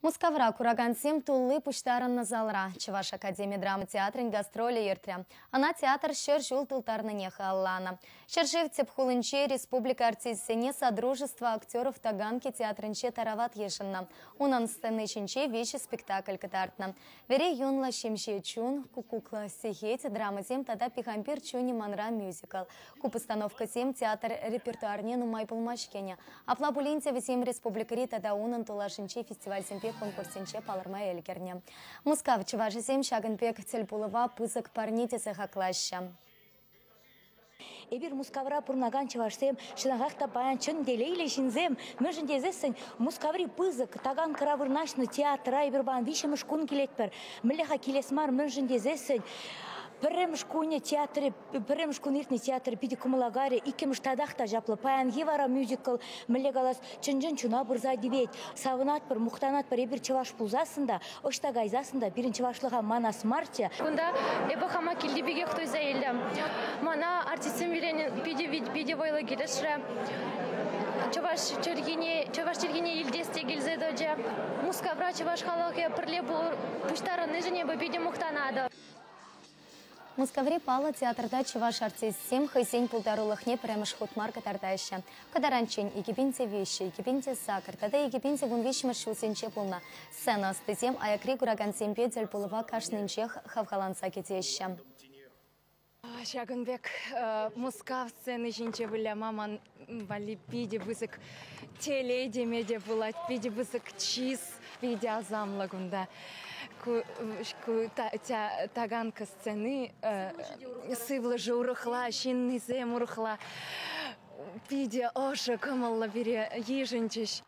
Мускавра куракансем тулли пуҫтарӑннӑ залра Чӑваш академи драма театрӗн гастролӗ иртрӗ. Ӑна театр 100 ҫул тултарнине халалланӑ. Ҫӗршыв тӗп хулинче республика артисчӗсене Содружество актеров Таганки театрӗнче тарават йышӑннӑ. Унӑн сцени ҫинче виҫӗ спектакль кӑтартнӑ. Вӗри юнлӑ ҫемҫе чун, Куккуклӑ сехет драмӑсем тата Пихампир чунӗ манра мюзикл. Ку постановкӑсем театр репертуарне нумай пулмасть кӗнӗ. Апла пулин те вӗсем республикӑри тата унӑн тулашӗнчи фестивальсемпе конкурссенче палӑрма ӗлкӗрнӗ. Мускав чӑвашӗсем ҫакӑн пек тӗлпулӑва пысӑк парне тесе хаклаҫҫӗ. Эпир Мускавра пурӑнакан чӑвашсем чӑнахах та паян чӑн телейлӗ ҫынсем. Мӗншӗн тесессӗн Мускаври пысӑк Таганкӑра вырнаҫнӑ театра эпир паян виҫҫӗмӗш кун килетпӗр. Мӗнле-ха килес мар, мӗншӗн тесессӗн пӗрремӗш кунӗ театрӗ пӗрремӗш кун иртнӗ театр питӗ кӑмӑла кайрӗ, иккӗмӗш татах та чаплӑ. Паянхи вара мюзикл, мӗнле калас, чӑн-чӑн чуна пырса тивет. Савӑнатпӑр, мухтанатпӑр эпир чӑваш пулсассӑн та, ӑҫта кайсассӑн та пирӗн чӑвашлӑха манас марччӗ. Кунта эпӗ хама килти пекех туйса илтӗм. Мана артистсем виленӗ питӗ, питӗ вӑйлӑ килӗшрӗ. Чӑваш чӗлхине, чӑваш чӗлхине илтес те килсе тӑчӗ. Мускавра чӑваш халӑхӗ пӗрле пуҫтарӑннишӗн эпӗ питӗ мухтанатӑп. Мускаври паллӑ театрта чӑваш артистсем хӑйсен пултарулӑхне пӗрремӗш хут мар кӑтартаҫҫӗ. Кӑтаранччен 2003, 2008 тата 2013 ҫулсенче пулнӑ. Сцена ӑстисем аякри куракансемпе тӗлпулӑва кашнинчех хавхаланса кӗтеҫҫӗ. Ҫакӑн пек Мускав сцени ҫинче выляма ман валли питӗ пысӑк телей теме те пулать, питӗ пысӑк чыс, питӗ асамлӑ кунта. Ку, ку Таганка сцени сывлӑшӗ урӑхла, ҫыннисем урӑхла. Питӗ ӑшӑ кӑмӑллӑ пире йышӑнчӗҫ.